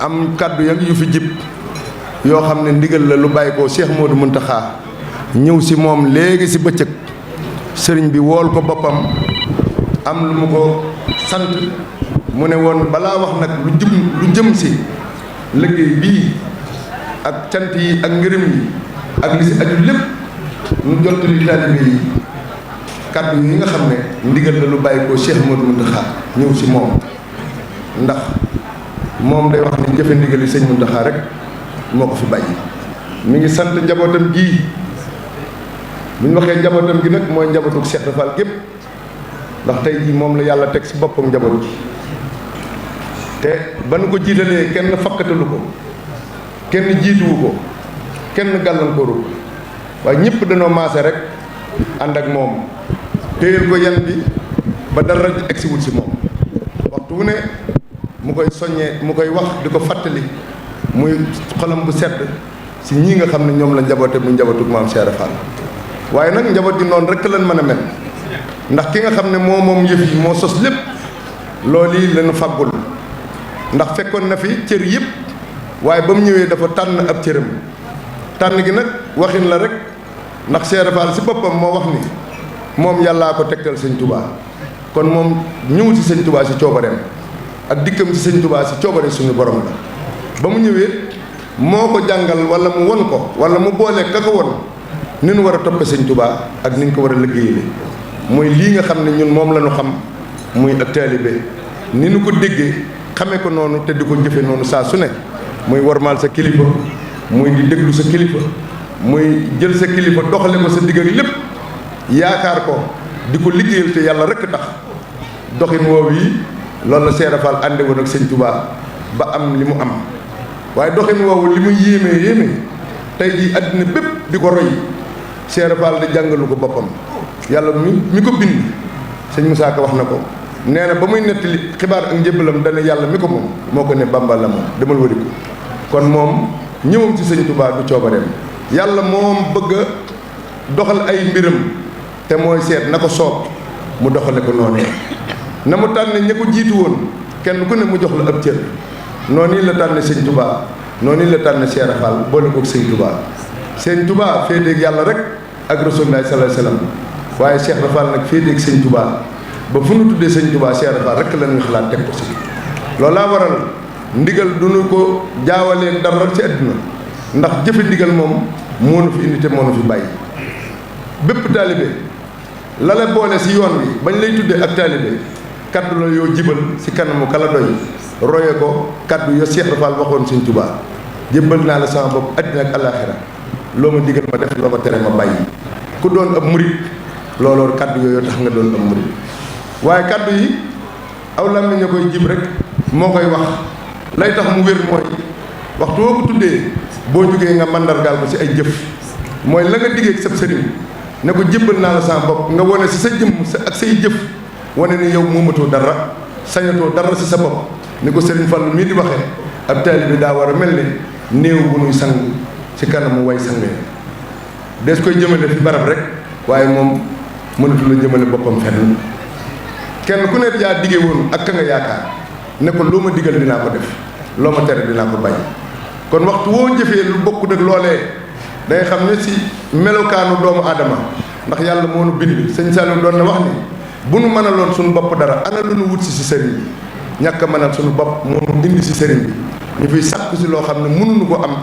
am kàddu yu fi jib yoo xam ne ndigal la lu bàyyi ko Cheikh Modou Mountakha ñëw si moom léegi si bëccëg sëriñ bi wool ko boppam am lu mu ko sant mu ne woon balaa wax nag lu jëm si liggéey bii ak cant yi ak ngërëm yi ak li si aju lépp nu jottali taalibe yi kàddu yi nga xam ne ndigal la lu bàyyi ko Cheikh Modou Mountakha ñëw si moom ndax moom day wax ni jëfe ndigal yi sëñ Mountakha rek moo ko fi bàyyi mi ngi sant njabootam gii bu ñu waxee njabootam gi nag mooy njabootu Cheikh Rafal gépp ndax tey jii moom la yàlla teg si boppam njaboot gi te ba nu ko jiitalee kenn fakkatalu ko kenn jiituwu ko kenn gàllankooru ko waaye ñëpp dañoo maase rek ànd ak moom téyel ko yan bi ba dara egsiwul si moom waxtu wu ne mu koy soññee mu koy wax di ko fàttali muy xolam bu sedd si ñii nga xam ne ñoom la njaboote mu njabootu maam Cheikh Rafal waaye nag njaboot gi noonu rek lan mën a mel ndax ki nga xam ne moom yëf yi moo sos lépp loolu yi lañu fàggul ndax fekkoon na fi cër yëpp waaye ba mu ñëwee dafa tànn ab cëram tànn gi nag waxin la rek ndax Cheikh Rafal si boppam moo wax ni moom yàllaa ko tegtal sëñ Touba kon moom ñëwul si sëñ Touba si coobareem ak dikkam si sëñ Touba si coobare suñu borom la ba mu ñëwee moo ko jàngal wala mu won ko wala mu boole ka ko won ni ñu war a toppe sëñ Touba ak ni ñu ko war a liggéeyale mooy lii nga xam ne ñun moom la ñu xam muy ak taalibe ni ñu ko déggee xamee ko noonu te di ko jëfe noonu saa su ne muy warmaal sa kilifa muy di déglu sa kilifa muy jël sa kilifa doxale ko sa digg ak lépp yaakaar ko di ko liggéeyal te yàlla rekk tax doxin woowu yi loolu la Cheikh Rafal ànde woon ak sëñ Touba ba am li mu am waaye doxin woowu li muy yéeme tey jii àddina bépp di ko roy Cheikh Rafal di jàngalu ko boppam yàlla mi ko bind sëñ Moussa Ka wax na ko nee na ba muy nettali xibaar ak njëbbalam dana yàlla mi ko moom moo ko ne Bàmba la moom demal wari ko kon moom ñëwam ci sëñ Touba du coobareem yàlla moom bëgg a doxal ay mbiram te mooy seet na ko soob mu doxale ko noonee na mu tànne ña ko jiitu woon kenn ku ne mu jox la ab cër noonu la tànne sëñ Touba noonu la tànne Cheikh Rafal boole ko sëñ Touba sëñ Touba féeteeg yàlla rek ak Rasulullah sallallahu alayhi wasallam waaye Cheikh Rafal nag féeteeg sëñ Touba ba fu nu tuddee sëñ Touba Cheikh Rafal rek la ñu xalaat teg ko si loolu laa waral ndigal du ñu ko jaawalee dara ci àdduna ndax jëfe ndigal moom moo nu fi indi te moo nu fi bàyyi bépp taalibe la la boole si yoon wi bañ lay tuddee ak taalibe kaddu la yoo jibal si kanamu kala doy roye ko kaddu yo Cheikh Rafal waxoon sëñ Touba jébbal naa la sama bopp àddina ak alaaxira loo ma digal ma def loo ma tere ma bàyyi ku doon ab murit looloo kaddu yooyu tax nga doon ab murit waaye kaddu yi aw làmmiñ ña koy jib rek moo koy wax lay tax mu wér mooy waxtu woo ko tuddee boo jógee nga mandargaal ko ci ay jëf mooy la nga diggee ak sab sëriñ ne ko jébbal naa la sama bopp nga wane ci sa jëmm ak say jëf wane ni yow moomatoo dara sañatoo dara ci sa bopp ni ko sëriñ Fall mii di waxee ab taalibe bi daa war a mel ni néew bu nuy sang ci kanamu way sang des koy jëmale fi barab rek waaye moom mënatu la jëmale boppam fenn kenn ku ne yaa diggee woon ak ka nga yaakaar ne ko loo ma digal dinaa ko def loo ma tere dinaa ko bàyyi kon waxtu woo jëfee lu bokkut ak loolee day xam ne si melokaanu doomu aadama ndax yàlla moo nu bind sëñ Saliou doon na wax ni bu nu mënaloon suñu bopp dara ana lu nu wut si sëriñ bi ñàkk a mënal suñu bopp moo nu indi si sëriñ bi ñu fiy sàkku si loo xam ne mënuñu ko am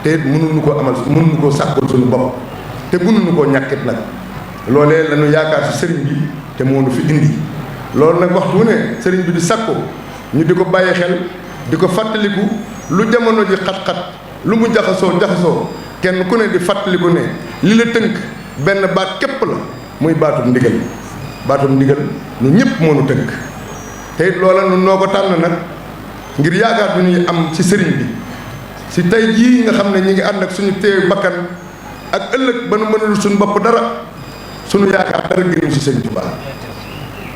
te it mënuñu koo amal mënuñu koo sàkkul suñu bopp te mënuñu koo ñàkkit nag loolee la ñu yaakaar si sëriñ bi te moo nu fi indi loolu nag waxtu wu ne sëriñ bi di sàkku ñu di ko bàyyi xel di ko fàttaliku lu jamono ji xat-xat lu mu jaxasoo kenn ku ne di fàttaliku ne li la tënk benn baat képp la muy baatum ndigal ñu ñëpp moo nu tënk te it loola nun noo ko tànn nag ngir yaakaar du ñuy am ci sëriñ bi si tey jii nga xam ne ñi ngi ànd ak suñu teew bakkan ak ëllëg ba nu mënul suñu bopp dara suñu yaakaar dara gënu si sëñ Tuubaa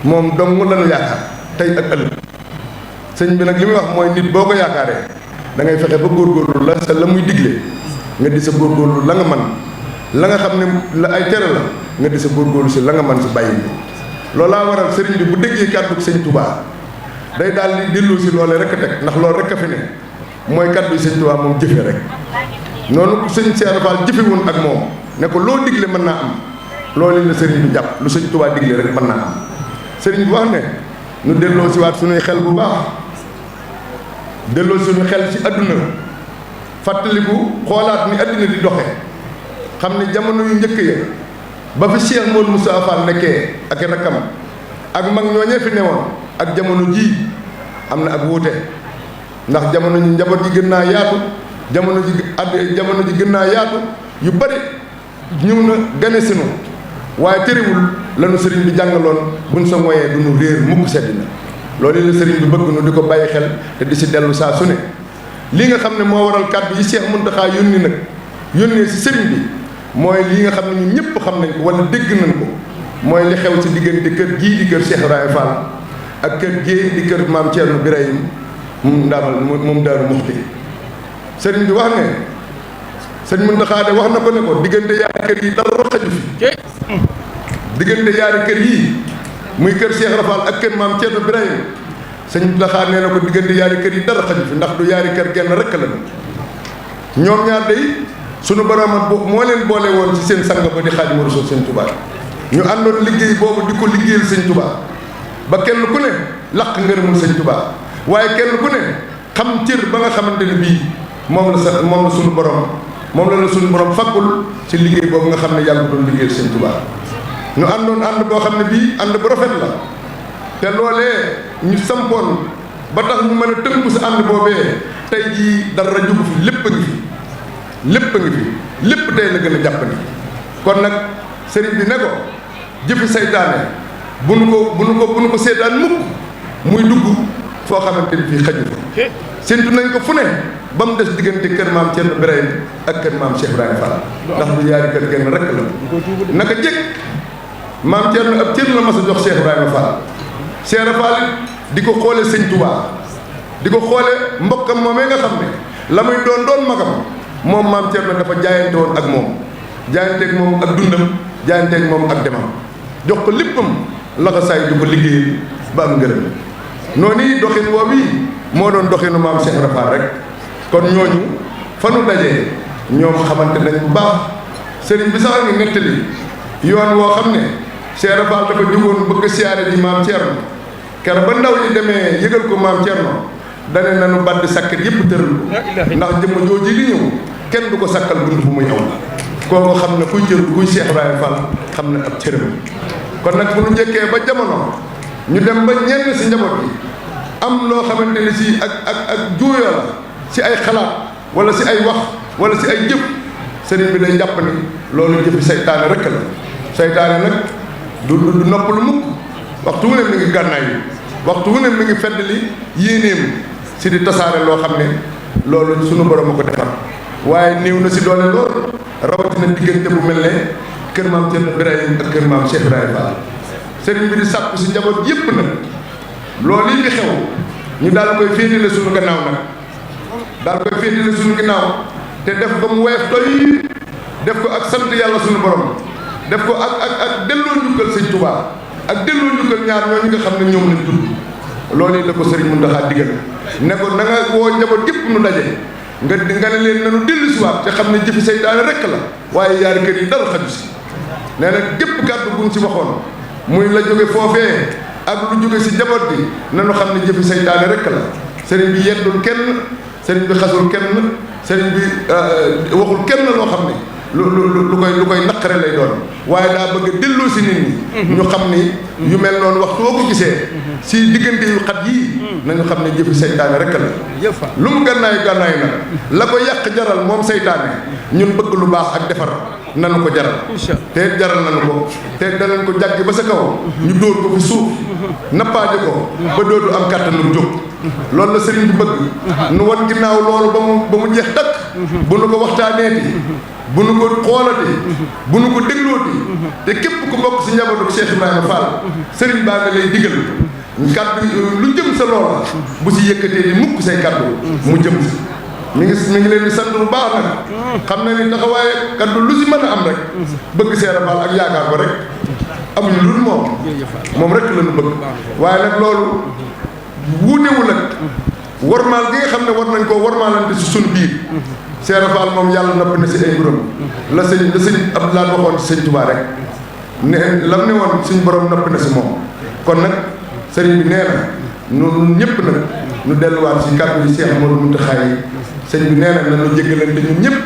moom dong lañu yaakaar tey ak ëllëg sëñ bi nag li muy wax mooy nit boo ko yaakaaree da ngay fexe ba góorgóorlu la sa la muy digle nga di sa góorgóorlu la nga man la nga xam ne la ay tere la nga di sa góorgóorlu si la nga man si bàyyi bi loolaa waral sëriñ bi bu déggee kàddu sëñ Touba day daal di dellu si loolee rek a teg ndax loolu rek a fi ne mooy kaddu yi sëñ Tuubaa moom jëfe rek noonu sëñ Cheikh Fall jëfe woon ak moom ne ko loo digle mën naa am loolu la sëriñ bi jàpp lu sëñ Tuubaa digle rek mën naa am sëriñ bi wax ne nu delloo si waat suñuy xel bu baax delloo suñu xel ci àdduna fàttaliku xoolaat ni àdduna di doxe xam ne jamono yu njëkk ya ba fi Cheikh Modou Moussa Fall nekkee ak rakkam ak mag ñooñee fi newoon ak jamono jii am na ak wuute ndax jamono ji njaboot gi gën naa yaatu jamono ji gën naa yaatu yu bari ñëw na gane sinu waaye terewul lanu sëriñ bi jàngaloon buñ sa moyee du nu réer mukk sedd na loolu la sëriñ bi bëgg nu di ko bàyyi xel te di si dellu saa su ne li nga xam ne moo waral kàddu yi Cheikh Mountakha yónni nag yónnee si sëriñ bi mooy li nga xam ne ñun ñëpp xam nañ ko wala dégg nañ ko mooy li xew ci diggante kër gii di kër Cheikh Ibrahima Fall ak kër gii di kër maam Thierno Birahim moom Daaru Muxti sëriñ bi wax ne sëriñ Mountakha de wax na ko ne ko diggante yaari kër yi dara xaju fi diggante yaari kër yii muy kër Cheikh Ibrahima Fall ak kër maam Thierno Birahim sëriñ Mountakha nee na ko diggante yaari kër yi dara xaju fi ndax du yaari kër genn rekk la ñoom ñaar day sunu borom moo leen boole woon ci seen sang ba di Xaadimu Rasuul sëñ Touba ñu àndoon liggéey boobu di ko liggéeyal sëñ Touba ba kenn ku ne laq ngërëmul sëñ Touba waaye kenn ku ne xam cër ba nga xamante ne bii moom la sunu borom moom la sunu borom faggul ci liggéey boobu nga xam ne yàlla doon liggéeyal sëñ Touba ñu àndoon ànd boo xam ne bii ànd bu rafet la te loolee ñu sampoon ba tax ñu mën a tënku sa ànd boobee tey jii dara jugu fi lépp a ngi fi lépp tey la gën a jàpp ni kon nag sëriñ bi ne ko jëfi saytaane bu nu ko seetaan mukk muy dugg foo xamante ni fii xaju fa séntu nañ ko fu ne ba mu des diggante kër maam Thierno Birahim ak kër maam Cheikh Ibrahima Fall ndax du yaari kër genn rekk la naka jëkk maam Thierno ab cër la mas a jox Cheikh Ibrahima Fall Cheikh Ibrahima Fall di ko xoole sëñ Touba di ko xoole mbokkam moomee nga xam ne la muy doon magam moom maam Thierno dafa jaayante woon ak moom jaayanteeg moom ak dundam jaayanteeg moom ak demam jox ko léppam laxasaay di ko liggéeyal ba am ngërëm noonu yi doxin woowu yi moo doon doxinu maam Cheikh Ibra Fall rek kon ñooñu fa nu dajee ñoom xamante nañ bu baax sëriñ bi sax ngi nettali yoon woo xam ne Cheikh Ibra Fall dafa jógoon bëgg siyaare ji maam Thierno keroog ba ndaw ñi demee yëgal ko maam Thierno dane nañu bàdd sàkkat yëpp tëral ko ndax jëmm jooji di ñëw kenn du ko sàkkal bunt fu muy aw kooku xam ne kuy cër kuy Cheikh Ibrahima Fall xam ne ab cëram kon nag bu nu njëkkee ba jamono ñu dem ba ñenn si njaboot bi am loo xamante ne si ak juuyoo la si ay xalaat wala si ay wax wala si ay jëf sëriñ bi day jàpp ni loolu jëfi saytaane rek la saytaane nag du noppalu mukk waxtu wu ne mi ngi gànnaay yi waxtu wu ne mi ngi fedd li yéenéem si di tasaare loo xam ne loolu sunu borom a ko defar waaye néew na si doole lool rawatina diggante bu mel ne kër maam Thierno Birahim ak kër maam Cheikh Ibrahima Fall sëriñ bi di sàkku si njaboot yépp nag loolu yi fi xew ñu daal koy féetale sunu gannaaw nag daal koy féetale sunu gannaaw te def ko mu weef doy def ko ak sant yàlla sunu borom def ko ak delloo njukkal sëñ Touba ak delloo njukkal ñaar ñooñu nga xam ne ñoom lañ tudd loolu yi la ko sëriñ Mountakha digal ne ko na nga woo njaboot gépp nu daje nga ne leen nanu dellu siwaat te xam ne jëfi saytaane rekk la waaye yaari kër yi dara xaju si nee na gépp kàddu buñ si waxoon muy la jóge foofee ak lu jóge si njaboot bi nanu xam ne jëfi saytaane rekk la sëriñ bi yeddul kenn sëriñ bi xasul kenn sëriñ bi waxul kenn loo xam ne lu koy naqare lay doon waaye daa bëgg a delloo si nit ñi ñu xam ni yu mel noonu waxtu boo ko gisee si diggante yu xat yii nañu xam ne jëfi saytaane rek la lu mu gànnaayu nag la ko yàq jaral moom saytaane ñun bëgg lu baax ak defar nanu ko jaral te jaral nanu ko te danañ ko jàggi ba sa kaw ñu dóor ko fi suuf nappaaje ko ba dootu am kàttanu jóg loolu la sëriñ bi bëgg nu wan ginnaaw loolu ba mu jeex takk bu nu ko waxtaaneeti bu nu ko xoolati bu nu ko déglooti te képp ku bokk si njabootu Cheikh Ibrahima Fall sëriñ baa nga lay digal kaddu lu jëm sa loola bu si yëkkatee di mukk say kaddu mu jëm si mi ngi leen di sant bu baax nag xam na ni taxawaaye kaddu lu si mën a am rek bëgg Cheikh Ibrahima Fall ak yaakaar ko rek amuñu lu dul moom rek la ñu bëgg waaye nag loolu wuutewul ak warmaal gi nga xam ne war nañ koo warmaalante si sunu biir Cheikh Fall moom yàlla noppi na si ay mbiram la sëñ Abdoulaye waxoon si sëñ Touba rek ne lam ne woon suñ borom noppi na si moom kon nag sëriñ bi nee na ñun ñëpp nag ñu delluwaat si kàddu yi Cheikh Modou Mountakha yi sëñ bi nee na nanu jéggalante ñun ñëpp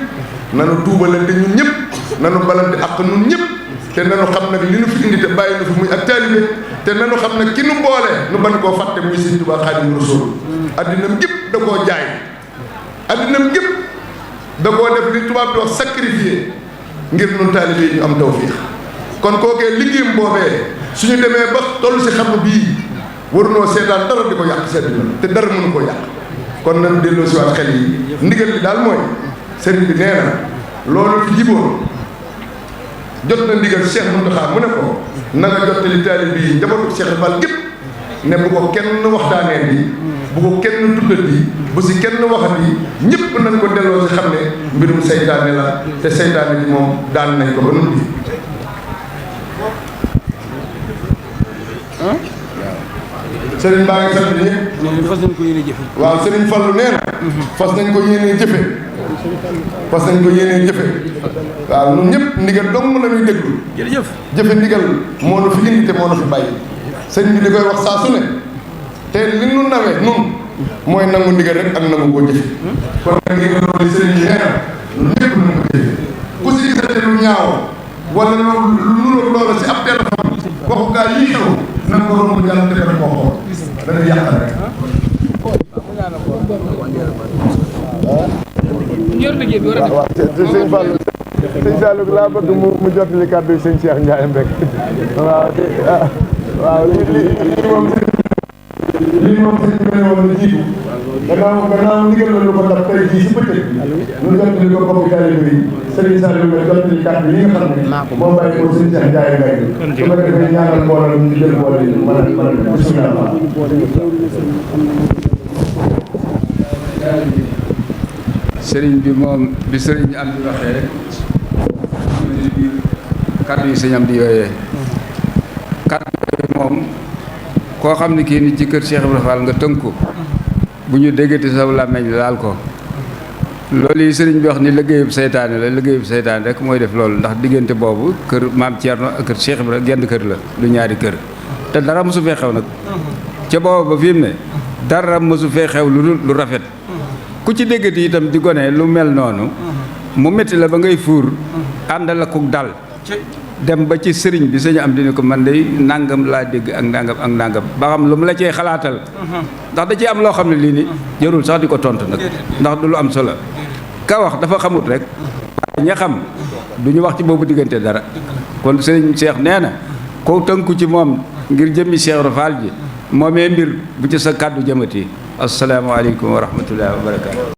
nanu tuubalante ñun ñëpp nanu balante ak ñun ñëpp te nanu xam nag li nu fi indi te bàyyi nu fi muy ak taalibe te nanu xam nag ki nu boole nu ban koo fàtte muy sëñ Touba Xaadimu Rasuul addinam gépp da koo jaay addinam gépp da koo def li tubaab di wax sacrifié ngir nun taalibe yi ñu am tawfiix kon kookee liggéeyam boobee suñu demee ba toll si xam bii warunoo seetaan dara di ko yàq sedd na te dara mënu koo yàq kon nañu delloo si waat xel yi ndigal li daal mooy sëriñ bi nee na loolu fi jiboon jot na ndigal Cheikh Mountakha mu ne ko na nga jottali taalibe yi njabootu Cheikh Fall gépp ne bu ko kenn waxtaanee bi bu ko kenn tuddal bi bu si kenn waxat yi ñëpp nañ ko delloo si xam ne mbirum seytaane la te seytaane ji moom daan nañ ko ba noppi. Sëriñ baa ngi sant ñëpp. fas nañ ko yéene jëfe. waaw Sëriñ Fallu nee na. fas nañ ko yéenee jëfe. fas nañ ko yéenee jëfe. waaw ñun ñëpp ndigal dong la ñuy déglu. jërëjëf. jëfe ndigal moo nu fi indi te moo nu fi bàyyi. sëñ bi di koy wax saa su ne. te li nu nawee nun mooy nangu ndigal rek ak nangu koo jëfe. kon nag ndigal loolu sëriñ bi nee na ñun ñëpp nañu ko jëfe. ku si gisate lu ñaaw wala lu nuroog loola si ab téléphone waxu gaa yii xew nan ko romb yàlla te bañ koo xool dana yàq rek. waaw sëñ Fallou sëñ Saliou laa bëgg mu jottali kàddu yi sëñ Cheikh Ndiaye Mbek waaw lii moom sëñ bi ne woon na jiitu gannaaw ndigal la lu ko dab tey jii si bëccëg ñu jottali ko bokk taalibe yi sëñ Saliou nga jottali kàddu yi nga xam ne moo bàyyi ko sëñ Cheikh Ndiaye Mbek su ko defee ñaanal mbooloo ñu jël boole yi mën a bismillah. sëriñ bi moom bi sëriñ am di waxee rek biir kàddu yi sëñ am di yooyee kàddu yooyu moom koo xam ne kii ni ci kër Cheikh Ibrahima Fall nga tënku bu ñu déggati sa làmmeñ laal ko loolu yi sëriñ bi wax ni liggéeyub seytaane la liggéeyub seytaane rek mooy def loolu ndax diggante boobu kër maam Thierno ak kër Cheikh Ibrahima genn kër la du ñaari kër te dara mosu fee xew nag ca boobu ba fi mu ne dara mosu fee xew lu rafet ku ci déggati itam di gone lu mel noonu mu métti la ba ngay fuur àndal ak dal dem ba ci sëriñ bi sëñ am dina ko man day nangam laa dégg ak nangam ba xam lu mu la cee xalaatal ndax da ci am loo xam ne lii ni jarul sax di ko tontu nag ndax du lu am solo ka wax dafa xamut rek ña xam du ñu wax ci boobu diggante dara kon sëriñ Cheikh nee na ko tënku ci moom ngir jëmmi Cheikh Rafal ji moomee mbir bu ci sa kàddu jëmati asalaamaaleykum wa rahmatullahi wa barakaatu.